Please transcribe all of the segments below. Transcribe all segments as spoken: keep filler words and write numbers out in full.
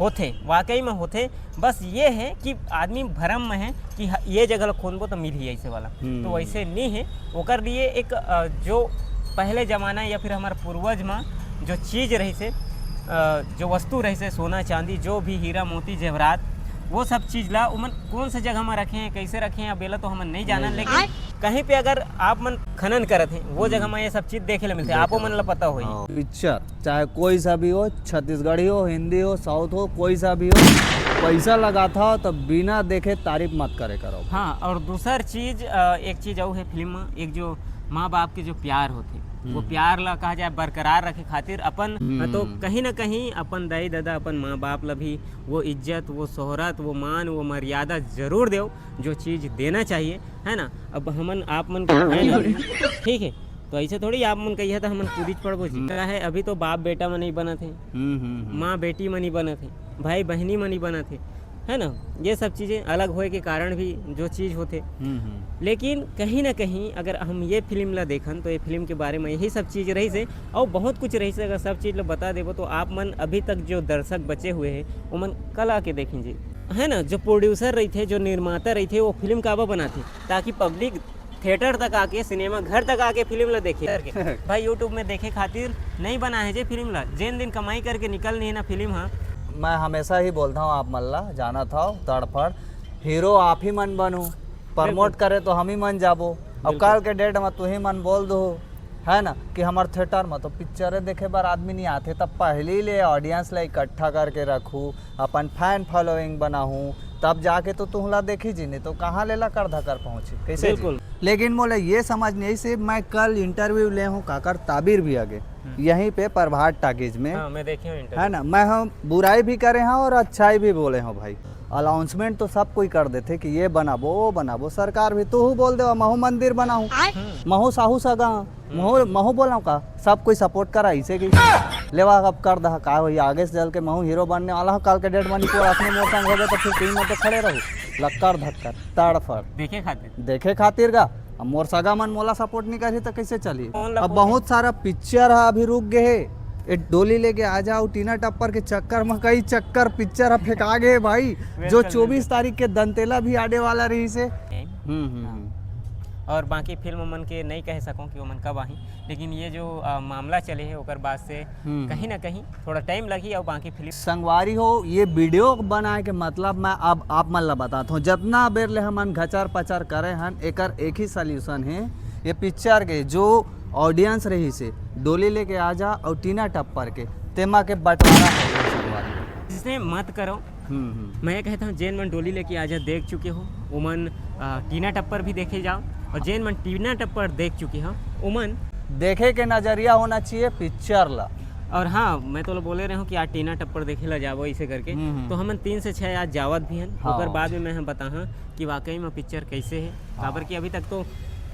होथे, वाकई में होथे। बस ये है कि आदमी भरम में है कि ह-, ये जगह ला खोदबो तो मिलही ऐसे वाला। हम्म। तो वैसे नहीं है। ओकर लिए एक, अ, जो पहले जमाना या फिर हमारे पूर्वज में जो चीज रहिसे, अ, जो वस्तु रहिसे, सोना चांदी, जो भी हीरा मोती जेवरात, वो सब चीज ला उमन कौन से जगह में रखे हैं, कैसे रखे हैं, अब एला तो हमन नहीं जानन, नहीं लेकिन जानन। कहीं पे अगर आप मन खनन करत हैं, वो हम्म। जगह में ये सब चीज देखे ला मिलथे, देखे आपो ला मन ला मिलथे। पता होही। हाँ। पिक्चर चाहे कोई सा भी हो, छत्तीसगढ़ी हो, हिंदी हो, साउथ हो, कोई सा भी हो, पैसा लगाथा हो तो बिना देखे तारीफ मत करे करो। हाँ, और दूसर चीज, अ, एक चीज और है फिल्म में, एक जो माँ बाप के जो प्यार होथे, वो हम्म। प्यार ला कहा जाए बरकरार रखे खातिर अपन, हम्म। तो कहीं ना कहीं अपन दाई ददा, अपन माँ बाप ला भी वो इज्जत, वो शोहरत, वो मान, वो मर्यादा जरूर देव, जो चीज देना चाहिए, है ना। अब हमन आप मन के, है ना? ठीक है, तो ऐसे थोड़ी आप मन कहिए तो हमन कूदिच पड़बो जी। हम्म। क्या है, अभी तो बाप बेटा में नहीं बनत है, हम्म, हम्म, हम्म। माँ बेटी में नहीं बनत है, भाई बहनी में नहीं बनत है, है ना। ये सब चीजें अलग होए के कारण भी जो चीज होथे। हम्म, हम्म। लेकिन कहीं ना कहीं अगर हम ये फिल्म ला देखन तो ये फिल्म के बारे में यही सब चीज रहिसे, और बहुत कुछ रहिसे। अगर सब चीज ला बता देबो तो आप मन अभी तक जो दर्शक बचे हुए हैं, वो मन कल आके देखें जी, है ना। जो प्रोड्यूसर रहिथे, जो निर्माता रहिथे, वो फिल्म काबर बनाथे? ताकि पब्लिक थिएटर तक आके, सिनेमा घर तक आके फिल्म ला देखे। भाई, YouTube में देखे खातिर नहीं बना है जे फिल्म ला। जेन दिन कमाई करके निकलनी है ना फिल्म हा। मैं हमेशा ही बोलता हूँ आप मन ला, जानत हव, तड़फड़ हीरो आप ही मन बनू, प्रमोट बिल्कुल। करे तो हम ही मन जाबो। अब बिल्कुल। कल के डेट में तू ही मन बोल दो, है ना, कि हमर थिएटर में तो पिक्चर देखे बर आदमी नहीं आथे, तब पहली ले ऑडियंस ला इकट्ठा करके रखू, अपन फैन फॉलोइंग बनाहूँ, तब जाके तो तुहला देखी जी, नहीं तो कहाँ ले लकर धकर पहुँची, कैसे जी? बिल्कुल। लेकिन मोला ये समझ नहीं से, मैं कल इंटरव्यू ले हूँ काकर ताबिर भी आगे, हम्म। यहीं पे प्रभात टाकीज में, हाँ, मैं देखे हूँ इंटरव्यू। है ना, मैं हम बुराई भी करे हूँ और अच्छाई भी बोले हूँ भाई। अनाउंसमेंट तो सब कोई कर देथे कि ये बनाबो, वो बनाबो, सरकार भी, तू बोल देवा, महू मंदिर बनाहूँ, हम्म। महू साहू सगा, महू, महू बोला का, सब कोई सपोर्ट करा इसे कि लेवा अब कर दहा, का होई, आगे से चल के महू हीरो बनने वाला हूँ, काल के डेट में निकोल अपने मोर संग हो गए तो फिर टीम में तो खड़े रहू, लक्कर धक्कर, तड़फड़। देखे खातिर। देखे खातिर गा, अब मोर सगा मन मोला सपोर्ट नहीं करही तो कैसे चली? कौन ला अब बोले? बहुत सारा पिक्चर है अभी रुक गए है, ए डोली लेके आ जाओ, टीना टप्पर के चक्कर में कई चक्कर पिक्चर है फेंका गए भाई, जो बिल्कुल, चौबीस बिल्कुल। तारीख के दंतेला भी आने वाला रहिसे। हम्म, हम्म, हाँ। हम्म। और बाकी फिल्म मन के नहीं कह सकूँ कि वो मन कब आही, लेकिन ये जो, अ, मामला चले है ओकर बाद से हम्म। कहीं ना कहीं थोड़ा टाइम लगी और बाकी फिल्म संगवारी हो, ये वीडियो बनाए के मतलब मैं अब आप मन ला बताता हूँ, जितना बेर ले हमन घचर पचर करे हन, एकर एक ही सॉल्यूशन है, ये पिक्चर के जो ऑडियंस रहिसे डोली लेके आ जा और टीना टप्पर के, तेमा के बंटवारा है संगवारी हो। जिसने मत करो, हम्म, हम्म। मैं ये कहता हूँ, जेन मन डोली लेके आ जा देख चुके हो, ओमन, आ, टीना टप्पर भी देखे जाओ, और जेन मन टीना टप्पर देख चुके हो, ओमन देखे के नजरिया होना चाहिए पिक्चर ला। और हाँ, मैं तो बोले रहे हूँ कि आज टीना टप्पर देखे ला जाबो, इसे करके। हम्म, हम्म। तो हमन तीन से छः आज जावत भी हन, हाँ। ओकर बाद में मैं हम बताहा कि वाकई में पिक्चर कैसे है, हाँ। काबर कि अभी तक तो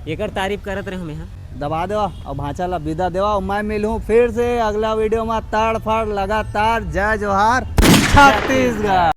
एकर तारीफ करत रहे हमें, हाँ। दबा देवा और भांचा ला विदा देवा, और मैं मिलूँ फिर से अगला वीडियो में। ताड़ फाड़ लगातार, जय जोहार, छत्तीसगढ़।